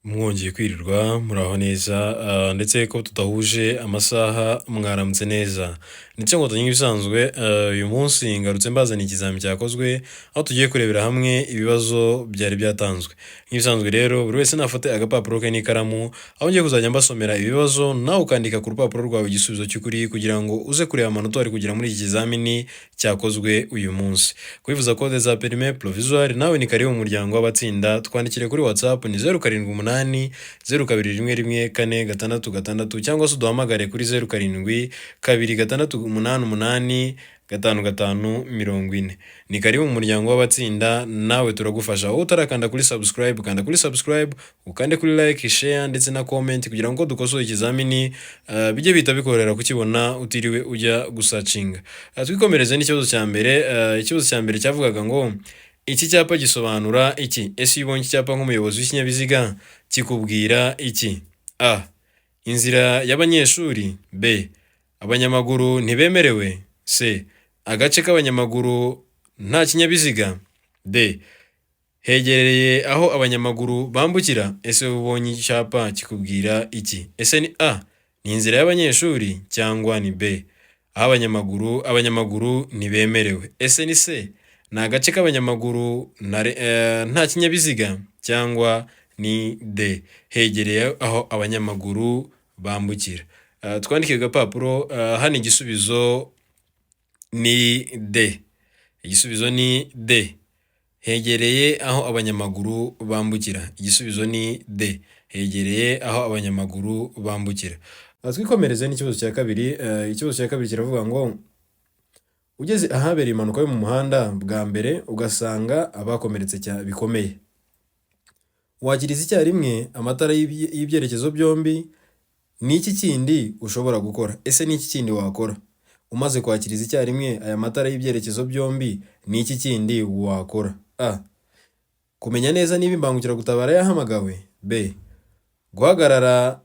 Mwongeye kwirirwa, muraho neza, ndetse ko tudahuje amasaha, mwaramutse neza. Ndetse Nkotanyi nk'ibisanzwe, uyu munsi ngarutse mbazaniye ikizami cyakozwe, aho tugiye kurebera hamwe ibibazo byari byatanzwe. Nk'ibisanzwe rero, buri wese nafate agapapuro ke n'ikaramu, aho ngiye kuzajya mbasomera ibibazo, nawe ukandika ku rupapuro rwawe igisubizo cy'ukuri kugira ngo uze kureba amanota wari kugira muri iki kizamini cyakozwe uyu munsi. Kwifuza kode za permis provisoire, nawe ni karibu mu muryango w'abatsinda, twandikire kuri WhatsApp ni 0780211466, cyangwa se uduhamagare kuri 0726885540. Ni karibu mu muryango w'abatsinda, nawe turagufasha. Wowe utarakanda kuri subscribe, kanda kuri subscribe, ukande kuri like, share ndetse na comment kugira ngo dukosore ikizamini bijye bihita bikorohera kukibona utiriwe ujya gusearchinga. Twikomereze n'ikibazo cya mbere. Ikibazo cya mbere cyavugaga ngo: "Iki cyapa gisobanura iki? Ese iyo ubonye iki cyapa nk'umuyobozi w'ikinyabiziga kikubwira iki?" A, inzira y'abanyeshuri. B, abanyamaguru ntibemerewe. C, agace k'abanyamaguru nta kinyabiziga. D, hegereye aho abanyamaguru bambukira. Ese ubonye icyapa kikubwira iki? Ese ni A, ni inzira y'abanyeshuri, cyangwa ni B, aho abanyamaguru ntibemerewe? Ese ni C, ni agace k'abanyamaguru nta kinyabiziga, cyangwa ni D, hegereye aho abanyamaguru bambukira? Twandike agapapuro. Hano igisubizo ni D. Igisubizo ni D, hegereye aho abanyamaguru bambukira. Igisubizo ni D, hegereye aho abanyamaguru bambukira. Twikomereze n'ikibazo cya kabiri. Ikibazo cya kabiri kiravuga ngo: "Ugeze ahabereye impanuka yo mu muhanda bwa mbere, ugasanga abakomeretse bikomeye, wakiriza icyarimwe amatara y'ibyerekezo byombi. Ni iki kindi ushobora gukora? Ese ni iki kindi wakora umaze kwakiriza icyarimwe aya matara y'ibyerekezo byombi? Ni iki kindi wakora? A, kumenya neza niba imbangukiragutabara yahamagawe. B, guhagarara,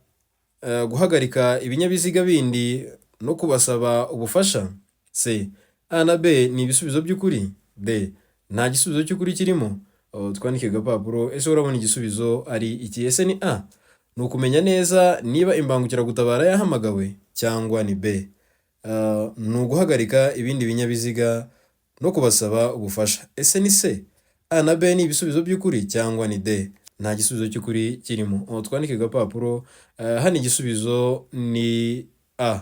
guhagarika ibinyabiziga bindi no kubasaba ubufasha. C, A na B ni ibisubizo by'ukuri. D, nta gisubizo cy'ukuri kirimo. Oh, twandike agapapuro. Ese urabona igisubizo ari iki? Ese ni A, ni ukumenya neza niba imbangukiragutabara yahamagawe, cyangwa ni B, ni uguhagarika ibindi binyabiziga no kubasaba ubufasha? Ese ni C, A na B ni ibisubizo by'ukuri, cyangwa ni D, nta gisubizo cy'ukuri kirimo? Oh, twandike agapapuro. Hano igisubizo ni A.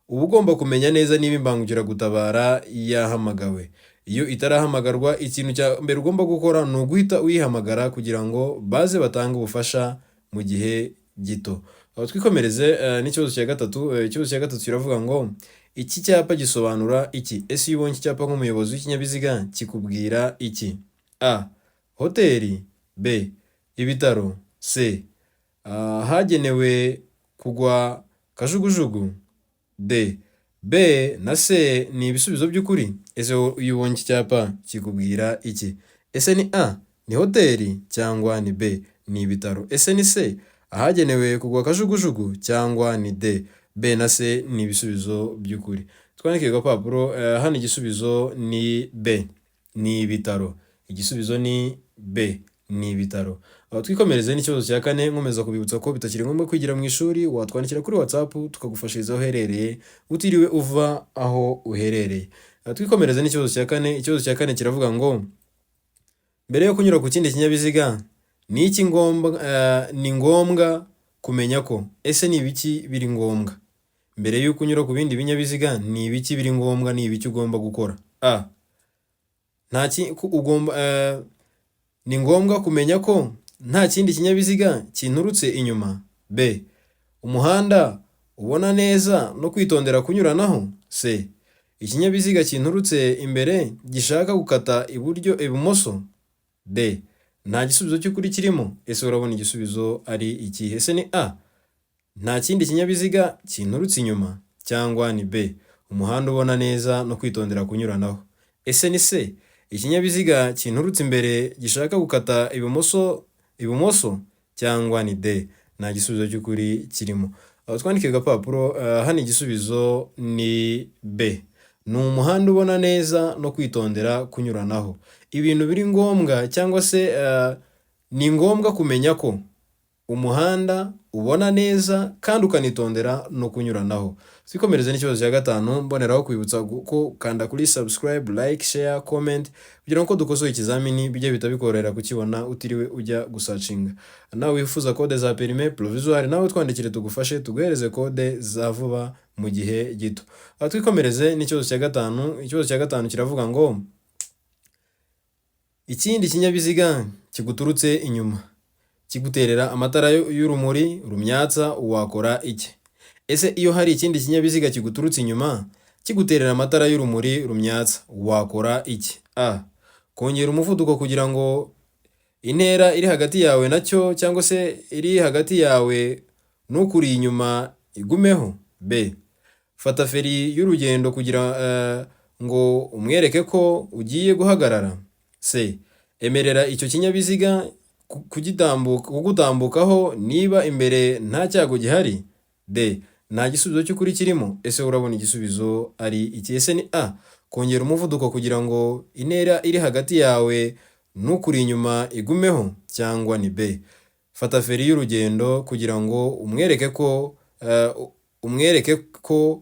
Uba ugomba kumenya neza niba imbangukiragutabara yahamagawe. Iyo itarahamagarwa, ikintu cya mbere ugomba gukora ni uguhita uyihamagara kugira ngo baze batange ubufasha mu gihe gito. Aho twikomereze n'ikibazo cya gatatu. Ikibazo cya gatatu kiravuga ngo: "Iki cyapa gisobanura iki? Ese iyo ubonye iki cyapa nk'umuyobozi w'ikinyabiziga kikubwira iki?" A, hoteli. B, ibitaro. C, ahagenewe kugwa kajugujugu. D, B na C ni ibisubizo by'ukuri. Ese iyo ubonye iki cyapa kikubwira iki? Ese ni A, ni hoteli, cyangwa ni B, ni ibitaro? Ese ni C, ahagenewe kugwa kajugujugu, cyangwa ni D, B na C ni ibisubizo by'ukuri? Twandike agapapuro. Hano igisubizo ni B, ni ibitaro. Igisubizo ni B, ni ibitaro. Aho twikomereze n'ikibazo cya kane. Nkomeza kubibutsa ko bitakiri ngombwa kwigira mu ishuri, watwandikira kuri WhatsApp tukagufashiriza aho uherereye utiriwe uva aho uherereye. Aho twikomereze n'ikibazo cya kane. Ikibazo cya kane kiravuga ngo: "Mbere yo kunyura ku kindi kinyabiziga, ni iki ngombwa, ni ngombwa kumenya ko?" Ese ni ibiki biri ngombwa mbere y'uko unyura ku bindi binyabiziga? Ni ibiki biri ngombwa? Ni ibiki ugomba gukora? A, nta ki, ugomba, ni ngombwa kumenya ko nta kindi kinyabiziga kinturutse inyuma. B, umuhanda ubona neza no kwitondera kunyuranaho. C, ikinyabiziga kinturutse imbere gishaka gukata iburyo, ibumoso. D, nta gisubizo cy'ukuri kirimo. Ese urabona igisubizo ari ikihe? Ese ni A, nta kindi kinyabiziga kinturutse inyuma, cyangwa ni B, umuhanda ubona neza no kwitondera kunyuranaho? Ese ni C, ikinyabiziga kinturutse imbere gishaka gukata ibumoso, cyangwa ni D, nta gisubizo cy'ukuri kirimo? Aho twandike agapapuro. Hano igisubizo ni B, ni umuhanda ubona neza no kwitondera kunyuranaho. Ibintu biri ngombwa cyangwa se ni ngombwa kumenya ko Umuhanda ubona neza kandi ukanitondera no kunyuranaho. Twikomereze n'ikibazo cya gatanu, mboneraho kwibutsa ko kanda kuri subscribe, like, share, comment kugira ngo uko dukosoye ikizamini bijye bihita bikorohera kukibona utiriwe ujya gusearchinga. Nawe wifuza code za permis provisoire, nawe twandikire tugufashe, tuguhereze code za vuba mu gihe gito. Aha twikomereze n'ikibazo cya gatanu. Ikibazo cya gatanu kiravuga ngo: ikindi kinyabiziga kiguturutse inyuma kiguterera amatara y'urumuri rumyatsa, wakora iki? Ese iyo hari ikindi kinyabiziga kiguturutse inyuma kiguterera amatara y'urumuri rumyatsa, wakora iki? A, kongera umuvuduko kugira ngo intera iri hagati yawe nacyo cyangwa se iri hagati yawe n'ukuri inyuma igumeho. B, fata feri y'urugendo kugira ngo umwereke ko ugiye guhagarara. C, emerera icyo kinyabiziga kugutambukaho niba imbere nta cyago gihari. D, nta gisubizo cy'ukuri kirimo. Ese urabona igisubizo ari iki? Ese ni A, kongera umuvuduko kugira ngo intera iri hagati yawe n'ukuri inyuma igumeho, cyangwa ni B, fata feri y'urugendo kugira ngo umwereke ko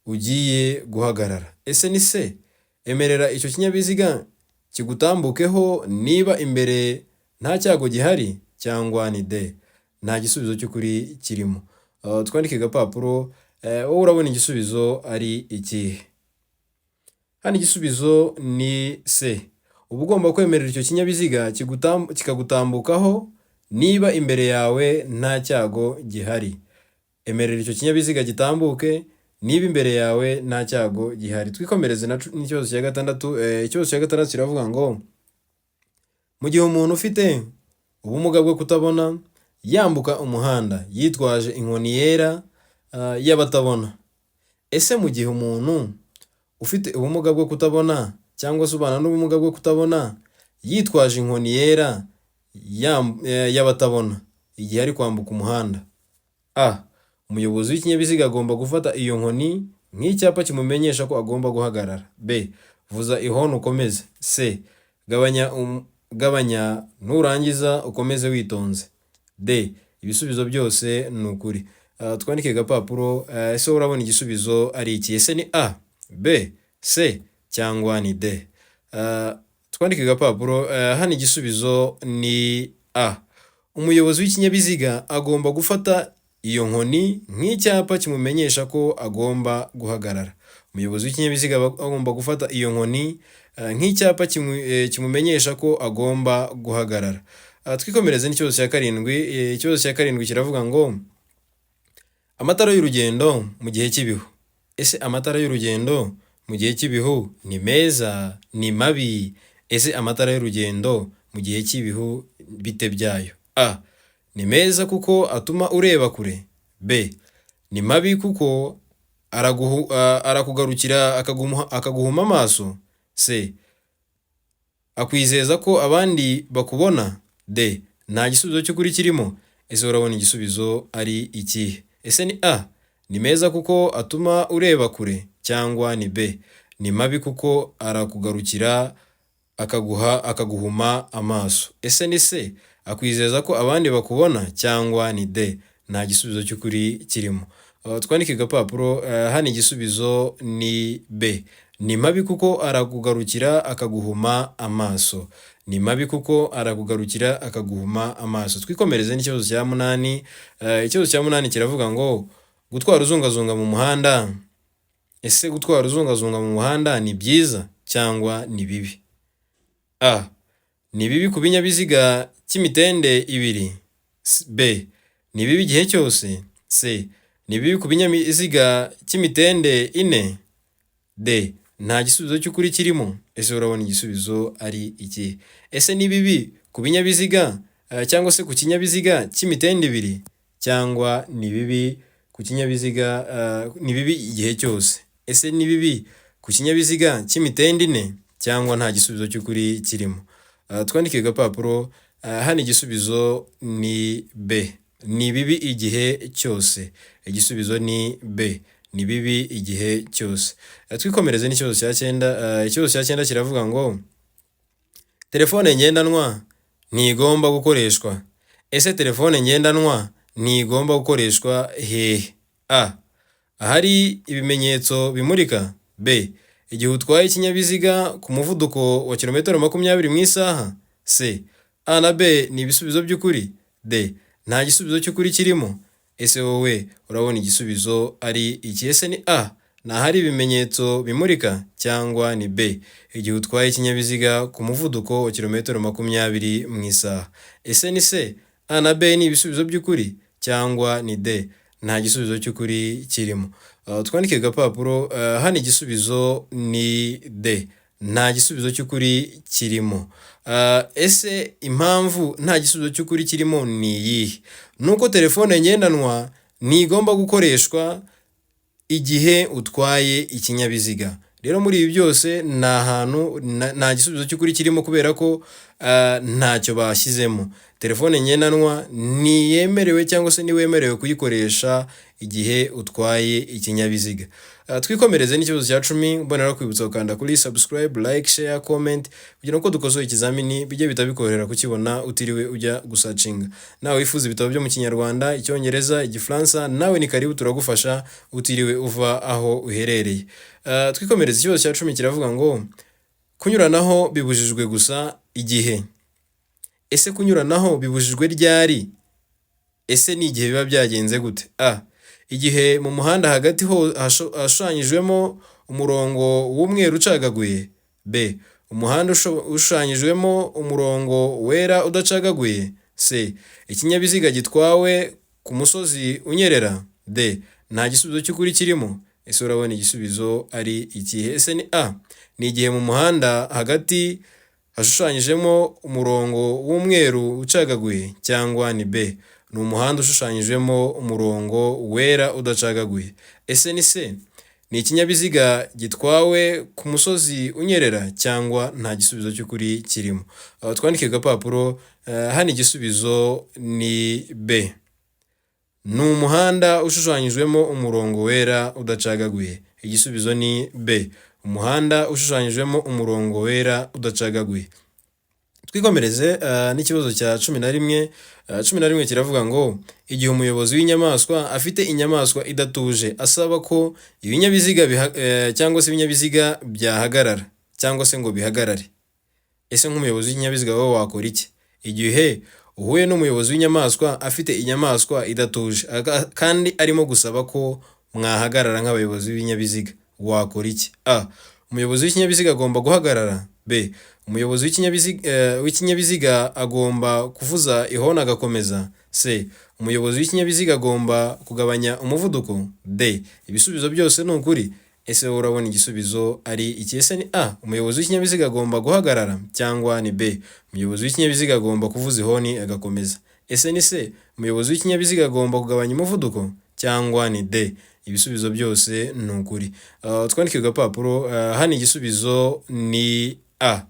ugiye guhagarara? Ese ni C, emerera icyo kinyabiziga kigutambukeho niba imbere nta cyago gihari, cyangwa ni D, nta gisubizo cy'ukuri kirimo? Twandike agapapuro. Wowe urabona igisubizo ari ikihe? Hano igisubizo ni C. Uba ugomba kwemerera icyo kinyabiziga kikagutambukaho niba imbere yawe nta cyago gihari. Emerera icyo kinyabiziga gitambuke niba imbere yawe nta cyago gihari. Twikomereze n'ikibazo cya gatandatu. Ikibazo cya gatandatu kiravuga ngo: mu gihe umuntu ufite ubumuga bwo kutabona yambuka umuhanda yitwaje inkoni yera y'abatabona. Ese mu gihe umuntu ufite ubumuga bwo kutabona cyangwa se ubana n'ubumuga bwo kutabona yitwaje inkoni yera y'abatabona igihe ari kwambuka umuhanda: A, umuyobozi w'ikinyabiziga agomba gufata iyo nkoni nk'icyapa kimumenyesha ko agomba guhagarara. B, vuza ihoni ukomeze. C, gabanya nurangiza ukomeze witonze. D, ibisubizo byose ni ukuri. Twandike agapapuro. Ese urabona igisubizo ari iki? Ese ni A, B, C cyangwa ni D? Twandike agapapuro. Hano igisubizo ni A. Umuyobozi w'ikinyabiziga agomba gufata iyo nkoni nk'icyapa kimumenyesha ko agomba guhagarara. Umuyobozi w'ikinyabiziga aba agomba gufata iyo nkoni nk'icyapa kimumenyesha ko agomba guhagarara. Twikomereze n'ikibazo cya karindwi. Ikibazo cya karindwi kiravuga ngo: amatara y'urugendo mu gihe cy'ibihu. Ese amatara y'urugendo mu gihe cy'ibihu ni meza, ni mabi? Ese amatara y'urugendo mu gihe cy'ibihu bite byayo? A, ni meza kuko atuma ureba kure. B, ni mabi kuko arakugarukira akaguhuma amaso. C, akwizeza ko abandi bakubona. D, nta gisubizo cy'ukuri kirimo. Ese urabona igisubizo ari ikihe? Ese ni A, ni meza kuko atuma ureba kure, cyangwa ni B, ni mabi kuko arakugarukira akaguhuma amaso? Ese ni C, akwizeza ko abandi bakubona, cyangwa ni D, nta gisubizo cy'ukuri kirimo? Twandike agapapuro. Hano igisubizo ni B. Ni mabi kuko arakugarukira akaguhuma amaso. Ni mabi kuko arakugarukira akaguhuma amaso. Twikomereze n'ikibazo cya munani. Ikibazo cya munani kiravuga ngo: gutwara uzungazunga mu muhanda. Ese gutwara uzungazunga mu muhanda ni byiza cyangwa ni bibi? A, ni bibi ku binyabiziga cy'imitende ibiri. B, ni bibi igihe cyose. C, ni bibi ku binyabiziga cy'imitende ine. D, nta gisubizo cy'ukuri kirimo. Ese urabona igisubizo ari iki? Ese ni bibi ku binyabiziga cyangwa se ku kinyabiziga cy'imitende ibiri, cyangwa ni bibi ku kinyabiziga, ni bibi igihe cyose? Ese ni bibi ku kinyabiziga cy'imitende ine, cyangwa nta gisubizo cy'ukuri kirimo? Twandike agapapuro. Hano igisubizo ni B. Ni bibi igihe cyose. Igisubizo ni B. Ni bibi igihe cyose. Twikomereze n'ikibazo cya cyenda. Ikibazo cya cyenda kiravuga ngo: telefone ngendanwa ntigomba gukoreshwa. Ese telefone ngendanwa ntigomba gukoreshwa hehe? A, ahari ibimenyetso bimurika. B, igihe utwaye ikinyabiziga ku muvuduko wa kilometero 20 mu isaha. C, A na B ni ibisubizo by'ukuri. D, nta gisubizo cy'ukuri kirimo. Ese wowe urabona igisubizo ari iki? Ese ni A, ni ahari ibimenyetso bimurika, cyangwa ni B, igihe utwaye ikinyabiziga ku muvuduko wa kilometero 20 mu isaha? Ese ni C, A na B ni ibisubizo by'ukuri, cyangwa ni D, nta gisubizo cy'ukuri kirimo? Twandike agapapuro. Hano igisubizo ni D, nta gisubizo cy'ukuri kirimo. Ese impamvu nta gisubizo cy'ukuri kirimo ni iyihe? Ni uko telefone ngendanwa ntigomba gukoreshwa igihe utwaye ikinyabiziga. Rero muri ibi byose nta hantu nta gisubizo cy'ukuri kirimo, kubera ko ntacyo bashyizemo. Telefone ngendanwa ntiyemerewe cyangwa se ntiwemerewe kuyikoresha igihe utwaye ikinyabiziga. Twikomereze n'ikibazo cya 10. Mbonera kwibutsa gukanda kuri subscribe, like, share, comment, kugira ngo dukosoye ikizamini bijye bihita bikorohera kukibona utiriwe ujya gusearchinga. Nawe wifuza ibitabo byo mu Kinyarwanda, Icyongereza, Igifaransa, nawe ni karibu, turagufasha utiriwe uva aho uherereye. Twikomereze ikibazo cya 10, kiravuga ngo kunyuranaho bibujijwe gusa igihe. Ese kunyuranaho bibujijwe ryari? Ese ni igihe biba byagenze gute? A, igihe mu muhanda hagati hashushanyijwemo umurongo w'umweru ucagaguye. B, umuhanda ushushanyijwemo umurongo wera udacagaguye. C, ikinyabiziga gitwawe ku musozi unyerera. D, nta gisubizo cy'ukuri kirimo. Ese urabona igisubizo ari ikihe? Ese ni A, ni igihe mu muhanda hagati hashushanyijemo umurongo w'umweru ucagaguye, cyangwa ni B, ni umuhanda ushushanyijemo umurongo wera udacagaguye? Ese ni C, ni ikinyabiziga gitwawe ku musozi unyerera, cyangwa nta gisubizo cy'ukuri kirimo? Twandike agapapuro. Hano igisubizo ni B, ni umuhanda ushushanyijwemo umurongo wera udacagaguye. Igisubizo ni B, umuhanda ushushanyijwemo umurongo wera udacagaguye. Twikomereze n'ikibazo cya 11. 11 kiravuga ngo igihe umuyobozi w'inyamaswa afite inyamaswa idatuje asaba ko ibinyabiziga cyangwa se ibinyabiziga byahagarara cyangwa se ngo bihagarare. Ese nk'umuyobozi w'ikinyabiziga wowe wakora iki igihe uhuye n'umuyobozi w'inyamaswa afite inyamaswa idatuje kandi arimo gusaba ko mwahagarara nk'abayobozi b'ibinyabiziga? Wakora iki? A, umuyobozi w'ikinyabiziga agomba guhagarara. B, umuyobozi w'ikinyabiziga agomba kuvuza ihoni agakomeza. C, umuyobozi w'ikinyabiziga agomba kugabanya umuvuduko. D, ibisubizo byose ni ukuri. Ese wowe urabona igisubizo ari iki? Ese ni A, umuyobozi w'ikinyabiziga agomba guhagarara, cyangwa ni B, umuyobozi w'ikinyabiziga agomba kuvuza ihoni agakomeza? Ese ni C, umuyobozi w'ikinyabiziga agomba kugabanya umuvuduko, cyangwa ni D, ibisubizo byose ni ukuri? Twandike ku gapapuro. Hano igisubizo ni A,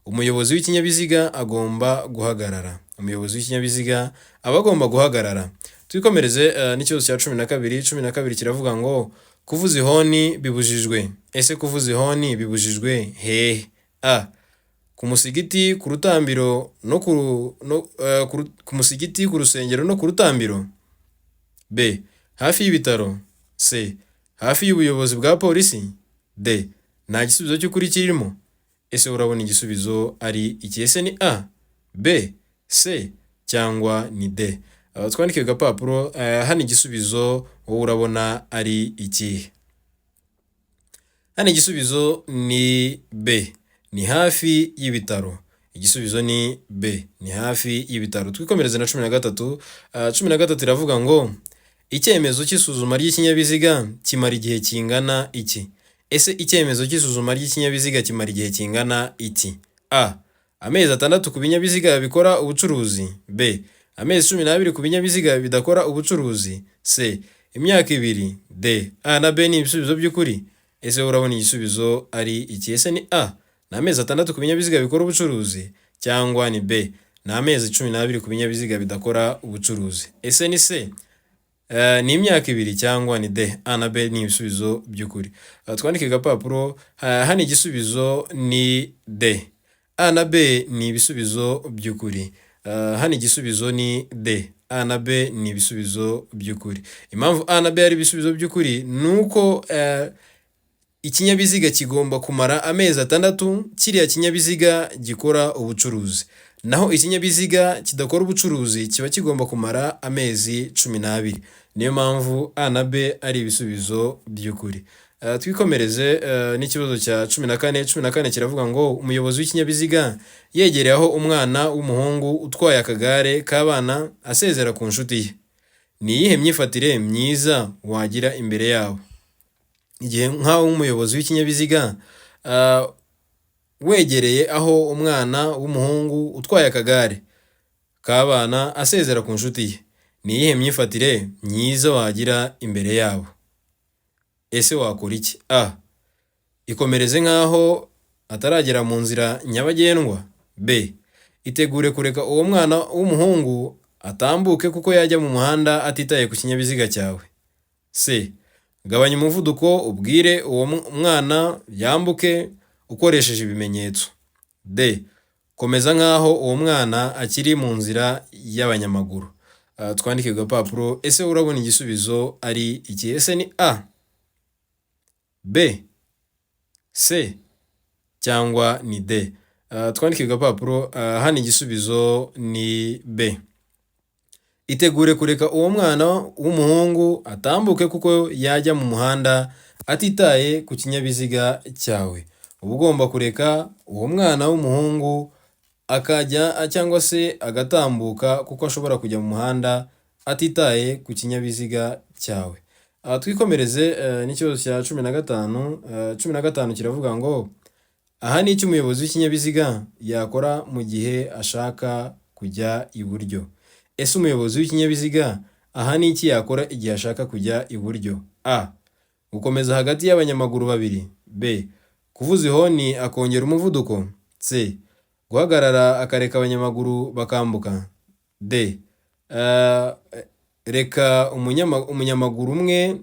umuyobozi w'ikinyabiziga agomba guhagarara. Umuyobozi w'ikinyabiziga aba agomba guhagarara. Twikomereze n'ikibazo cya 12. 12 kiravuga ngo kuvuza ihoni bibujijwe. Ese kuvuza ihoni bibujijwe hehe? A, ku musigiti, ku rutambiro no ku no, eh, ku ru- ku musigiti, ku rusengero no ku rutambiro. B, hafi y'ibitaro. C, hafi y'ubuyobozi bwa polisi. D, nta gisubizo cy'ukuri kirimo. Ese urabona igisubizo ari iki? Ese ni A, B, C, cyangwa ni D? Twandike ku gapapuro. Hano igisubizo wowe urabona ari ikihe? Hano igisubizo ni B, ni hafi y'ibitaro. Igisubizo ni B, ni hafi y'ibitaro. Twikomereze na 13. 13 iravuga ngo icyemezo cy'isuzuma ry'ikinyabiziga kimara igihe kingana iki? Ese icyemezo cy'isuzuma ry'ikinyabiziga kimara igihe kingana iki? A, amezi 6 ku binyabiziga bikora ubucuruzi. B, amezi 12 ku binyabiziga bidakora ubucuruzi. C, imyaka 2. D, A na B ni ibisubizo by'ukuri. Ese urabona igisubizo ari iki? Ese ni A, ni amezi 6 ku binyabiziga bikora ubucuruzi, cyangwa ni B, ni amezi 12 ku binyabiziga bidakora ubucuruzi? Ese ni C, ni imyaka 2, cyangwa ni D, A na B ni ibisubizo by'ukuri? Twandike agapapuro. Hano igisubizo ni D, A na B ni ibisubizo by'ukuri. Hano igisubizo ni D. A na B ni ibisubizo by'ukuri. Impamvu A na B ari ibisubizo by'ukuri ni uko ikinyabiziga kigomba kumara amezi 6 kiriya kinyabiziga gikora ubucuruzi, naho ikinyabiziga kidakora ubucuruzi kiba kigomba kumara amezi 12. Niyo mpamvu A na B ari ibisubizo by'ukuri. Twikomereze n'ikibazo cya 14. 14 kiravuga ngo umuyobozi w'ikinyabiziga yegereye aho umwana w'umuhungu utwaye akagare k'abana asezera ku nshuti ye, ni iyihe myifatire myiza wagira imbere yabo? Igihe nk'aho nk'umuyobozi w'ikinyabiziga wegereye aho umwana w'umuhungu utwaye akagare k'abana asezera ku nshuti ye, ni iyihe myifatire myiza wagira imbere yabo? Ese wakora iki? A, ikomereze nk'aho ataragera mu nzira nyabagendwa. B, itegure kureka uwo mwana w'umuhungu atambuke kuko yajya mu muhanda atitaye ku kinyabiziga cyawe. C, gabanya umuvuduko ubwire uwo mwana yambuke ukoresheje ibimenyetso. D, komeza nk'aho uwo mwana akiri mu nzira y'abanyamaguru. Twandike ku gapapuro. Ese urabona igisubizo ari iki? Ese ni A, B, C cyangwa ni D? Twandike ku gapapuro. Hano igisubizo ni B. Itegure kureka uwo mwana w'umuhungu atambuke kuko yajya mu muhanda atitaye ku kinyabiziga cyawe. Uba ugomba kureka uwo mwana w'umuhungu akajya cyangwa se agatambuka kuko ashobora kujya mu muhanda atitaye ku kinyabiziga cyawe. Twikomereze n'ikibazo cya 15. 15 kiravuga ngo aha ni icyo umuyobozi w'ikinyabiziga yakora mu gihe ashaka kujya iburyo. Ese umuyobozi w'ikinyabiziga aha ni iki yakora igihe ashaka kujya iburyo? A, gukomeza hagati y'abanyamaguru babiri. B, kuvuza ihoni akongera umuvuduko. C, guhagarara akareka abanyamaguru bakambuka. D, reka umunyamaguru umwe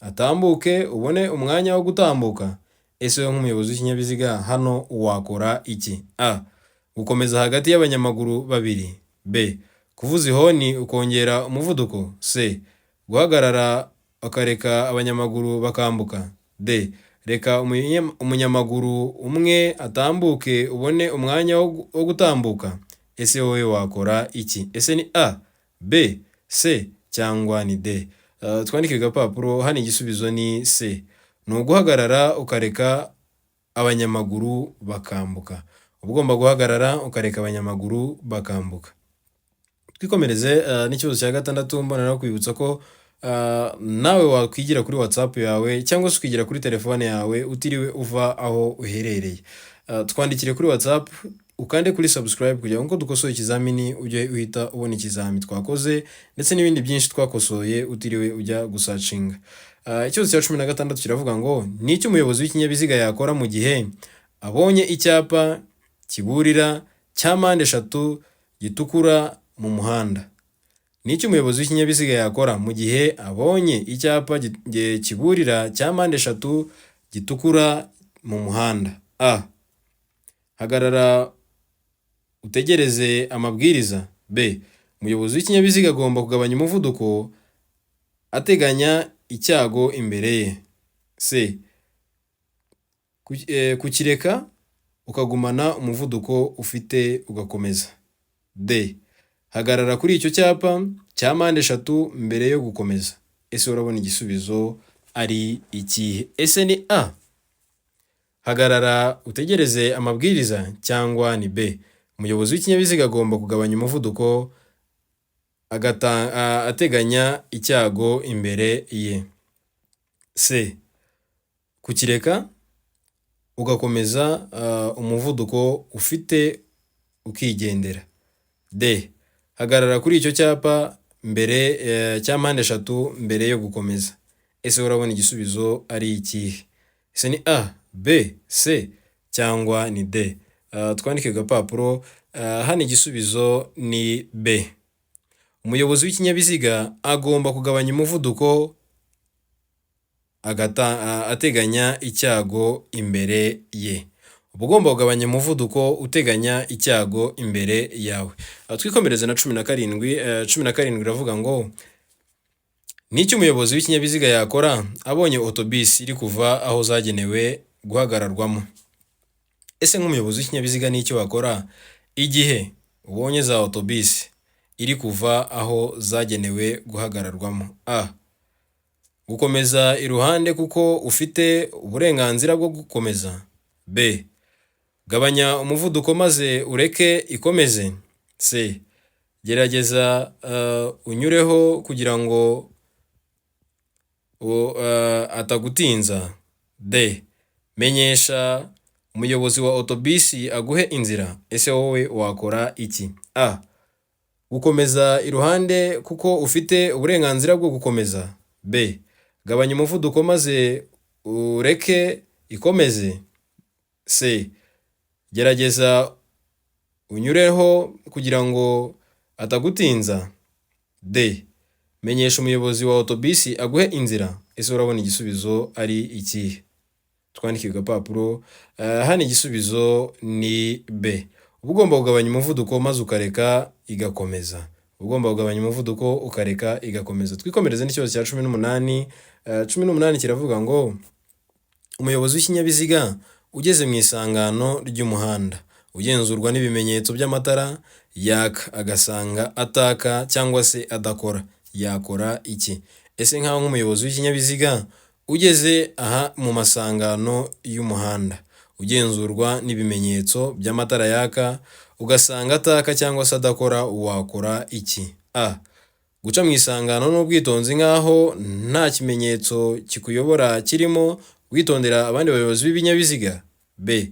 atambuke ubone umwanya wo gutambuka. Ese wowe nk'umuyobozi w'ikinyabiziga hano wakora iki? A, gukomeza hagati y'abanyamaguru babiri. B, kuvuza ihoni ukongera umuvuduko. C, guhagarara ukareka abanyamaguru bakambuka. D, reka umunyamaguru umwe atambuke ubone umwanya wo gutambuka. Ese wowe wakora iki? Ese ni A, B, C cyangwa ni D? Twandike ku gapapuro. Hano igisubizo ni C. Ni uguhagarara ukareka abanyamaguru bakambuka. Uba ugomba guhagarara ukareka abanyamaguru bakambuka. Twikomereze n'ikibazo cya 6. Mbonera kwibutsa ko nawe wakwigira kuri WhatsApp yawe cyangwa se ukigira kuri telefone yawe utiriwe uva aho uherereye. Twandikire kuri WhatsApp, ukande kuri subscribe kugira ngo dukosoye ikizamini ujye uhita ubona ikizami twakoze ndetse n'ibindi byinshi twakosoye utiriwe ujya gusearchinga. Ikibazo cya 16 kiravuga ngo ni icyo umuyobozi w'ikinyabiziga yakora mu gihe abonye icyapa kiburira cya mpande eshatu gitukura mu muhanda. Ni icyo umuyobozi w'ikinyabiziga yakora mu gihe abonye icyapa kiburira cya mpande eshatu gitukura mu muhanda? A, hagarara utegereze amabwiriza. B, umuyobozi w'ikinyabiziga agomba kugabanya umuvuduko ateganya icyago imbere ye. C, kukireka ukagumana umuvuduko ufite ugakomeza. D, hagarara kuri icyo cyapa cya mpande eshatu mbere yo gukomeza. Ese urabona igisubizo ari ikihe? Ese ni A, hagarara utegereze amabwiriza, cyangwa ni B, umuyobozi w'ikinyabiziga agomba kugabanya umuvuduko ateganya icyago imbere ye. C, kukireka ugakomeza umuvuduko ufite ukigendera. D, hagarara kuri icyo cyapa mbere cya mpande eshatu mbere yo gukomeza. Ese urabona igisubizo ari ikihe? Ese ni A, B, C cyangwa ni D? Twandike agapapuro. Hano igisubizo ni B. Umuyobozi w'ikinyabiziga agomba kugabanya umuvuduko ateganya icyago imbere ye. Uba ugomba kugabanya umuvuduko uteganya icyago imbere yawe. Twikomereze na 17. 17 iravuga ngo: "Ni iki umuyobozi w'ikinyabiziga yakora abonye otobisi iri kuva aho zagenewe guhagararwamo?" Ese nk'umuyobozi w'ikinyabiziga, ni icyo wakora igihe ubonye za otobisi iri kuva aho zagenewe guhagararwamo? A, gukomeza iruhande kuko ufite uburenganzira bwo gukomeza. B, gabanya umuvuduko maze ureke ikomeze. C, gerageza unyureho kugira ngo atagutinza. D, menyesha umuyobozi wa otobisi aguhe inzira. Ese wowe wakora iki? A, gukomeza iruhande kuko ufite uburenganzira bwo gukomeza. B, gabanya umuvuduko maze ureke ikomeze. C, gerageza unyureho kugira ngo atagutinza. D, menyesha umuyobozi wa otobisi aguhe inzira. Ese urabona igisubizo ari ikihe? Twandike ku gapapuro. Hano igisubizo ni B. Uba ugomba kugabanya umuvuduko maze ukareka igakomeza. Uba ugomba kugabanya umuvuduko ukareka igakomeza. Twikomereze n'ikibazo cya 18. 18 kiravuga ngo: "Umuyobozi w'ikinyabiziga ugeze mu isangano ry'umuhanda ugenzurwa n'ibimenyetso by'amatara yaka agasanga ataka cyangwa se adakora, yakora iki?" Ese nk'aho nk'umuyobozi w'ikinyabiziga ugeze aha mu masangano y'umuhanda ugenzurwa n'ibimenyetso by'amatara yaka, ugasanga ataka cyangwa se adakora, wakora iki? A, guca mu isangano n'ubwitonzi nk'aho nta kimenyetso kikuyobora kirimo, witondera abandi bayobozi b'ibinyabiziga. B,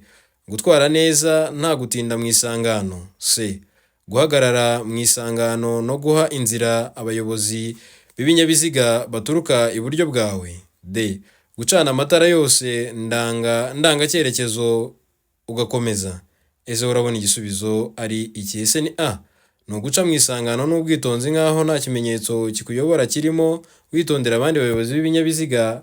gutwara neza nta gutinda mu isangano. C, guhagarara mu isangano no guha inzira abayobozi b'ibinyabiziga baturuka iburyo bwawe. D, gucana amatara yose ndangacyerekezo ugakomeza. Ese urabona igisubizo ari iki? Ese ni A, ni uguca mu isangano n'ubwitonzi nk'aho nta kimenyetso kikuyobora kirimo, witondera abandi bayobozi b'ibinyabiziga,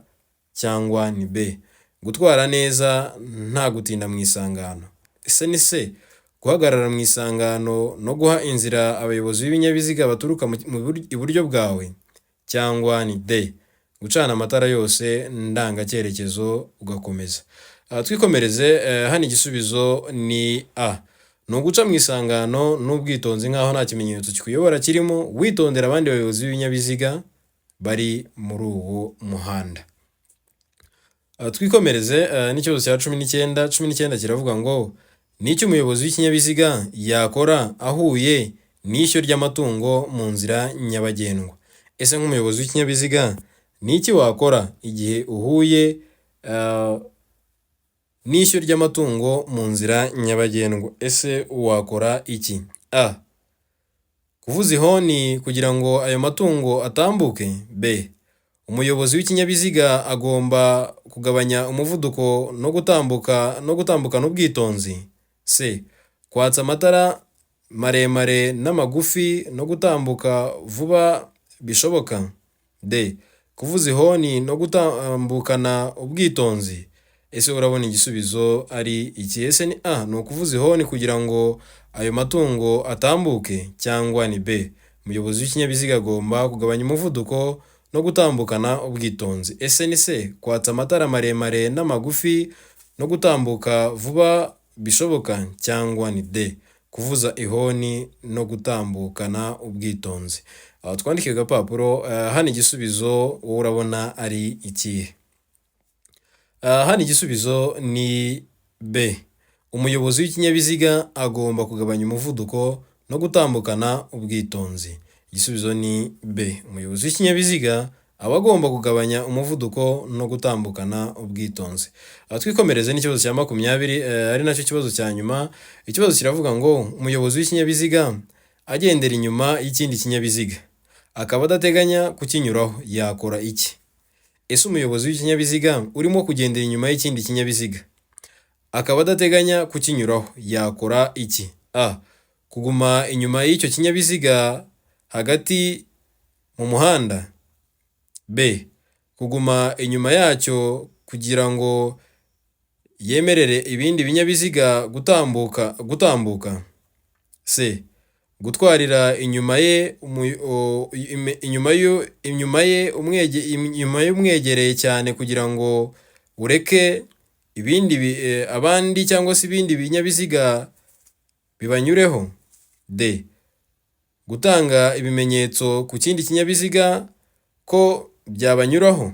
cyangwa ni B, gutwara neza nta gutinda mu isangano? Ese ni C, guhagarara mu isangano no guha inzira abayobozi b'ibinyabiziga baturuka iburyo bwawe, cyangwa ni D, gucana amatara yose ndangacyerekezo ugakomeza? Twikomereze. Hano igisubizo ni A, ni uguca mu isangano n'ubwitonzi nk'aho nta kimenyetso kikuyobora kirimo, witondera abandi bayobozi b'ibinyabiziga bari muri uwo muhanda. Twikomereze n'ikibazo cya 19. 19 kiravuga ngo: "Ni iki umuyobozi w'ikinyabiziga yakora ahuye n'ishyo ry'amatungo mu nzira nyabagendwa?" Ese nk'umuyobozi w'ikinyabiziga, ni iki wakora igihe uhuye n'ishyo ry'amatungo mu nzira nyabagendwa? Ese wakora iki? A, kuvuza ihoni kugira ngo ayo matungo atambuke. B, umuyobozi w'ikinyabiziga agomba kugabanya umuvuduko no gutambukana ubwitonzi. C, kwatsa amatara maremare n'amagufi no gutambuka vuba bishoboka. D, kuvuza ihoni no gutambukana ubwitonzi. Ese urabona igisubizo ari iki? Ese ni A, ni ukuvuza ihoni kugira ngo ayo matungo atambuke, cyangwa ni B, umuyobozi w'ikinyabiziga agomba kugabanya umuvuduko no gutambukana ubwitonzi? Ese ni C, kwatsa amatara maremare n'amagufi no gutambuka vuba bishoboka, cyangwa ni D, kuvuza ihoni no gutambukana ubwitonzi? Twandike agapapuro. Hano igisubizo wowe urabona ari ikihe? Hano igisubizo ni B, umuyobozi w'ikinyabiziga agomba kugabanya umuvuduko no gutambukana ubwitonzi. Igisubizo ni B, umuyobozi w'ikinyabiziga aba agomba kugabanya umuvuduko no gutambukana ubwitonzi. Twikomereze n'ikibazo cya 20, ari nacyo kibazo cya nyuma. Ikibazo kiravuga ngo: "Umuyobozi w'ikinyabiziga agendera inyuma y'ikindi kinyabiziga akaba adateganya kukinyuraho, yakora iki?" Ese umuyobozi w'ikinyabiziga urimo kugendera inyuma y'ikindi kinyabiziga akaba adateganya kukinyuraho, yakora iki? A, kuguma inyuma y'icyo kinyabiziga hagati mu muhanda. B, kuguma inyuma yacyo kugira ngo Yemerere ibindi binyabiziga gutambuka. C. Gutwarira inyuma ye inyuma y'umwegereye cyane kugira ngo ureke ibindi abandi cyangwa se ibindi binyabiziga bibanyureho. D. Gutanga ibimenyetso ku kindi kinyabiziga ko byabanyuraho.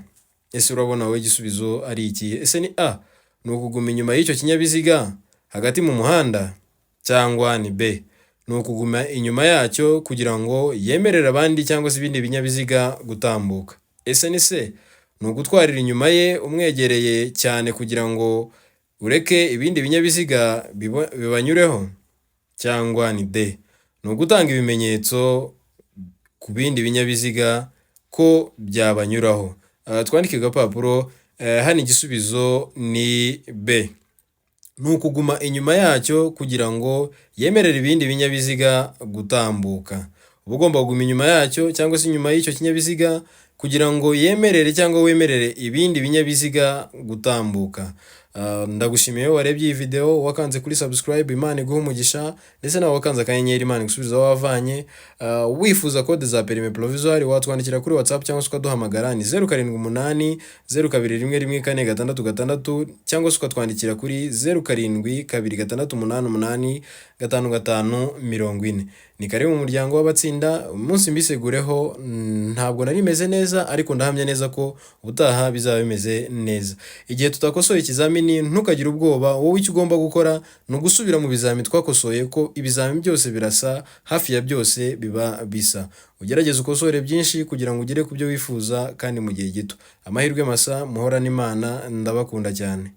Ese urabona wowe igisubizo ari ikihe? Ese ni A, ni ukuguma inyuma y'icyo kinyabiziga hagati mu muhanda, cyangwa ni B, ni ukuguma inyuma yacyo kugira ngo yemerere abandi cyangwa se ibindi binyabiziga gutambuka? Ese ni C, ni ugutwarira inyuma ye umwegereye cyane kugira ngo ureke ibindi binyabiziga bibanyureho, cyangwa ni D, ni ugutanga ibimenyetso ku bindi binyabiziga ko byabanyuraho? Twandike agapapuro. Hano igisubizo ni B, ni ukuguma inyuma yacyo kugira ngo yemerere ibindi binyabiziga gutambuka. Uba ugomba kuguma inyuma yacyo cyangwa se inyuma y'icyo kinyabiziga kugira ngo yemerere cyangwa wemerere ibindi binyabiziga gutambuka. Ndagushimiye wowe warebye iyi video, wakanze kuri subscribe, Imana iguhe umugisha, ndetse nawe wakanze akanyenyeri, Imana igusubize aho wavanye. Wifuza code za permis provisoire, watwandikira kuri WhatsApp cyangwa se ukaduhamagara, ni 0780211466, cyangwa se ukatwandikira kuri 0726885540. Ni karibu mu muryango w'abatsinda. Umunsi mbisegureho, ntabwo nari meze neza, ariko ndahamya neza ko ubutaha bizaba bimeze neza. Igihe tutakosoye ikizamini, ntukagire ubwoba. Wowe icyo ugomba gukora ni ugusubira mu bizami twakosoye, ko ibizami byose birasa, hafi ya byose biba bisa. Ugerageze ukosore byinshi kugira ngo ugere ku byo wifuza kandi mu gihe gito. Amahirwe masa, muhorane Imana, ndabakunda cyane.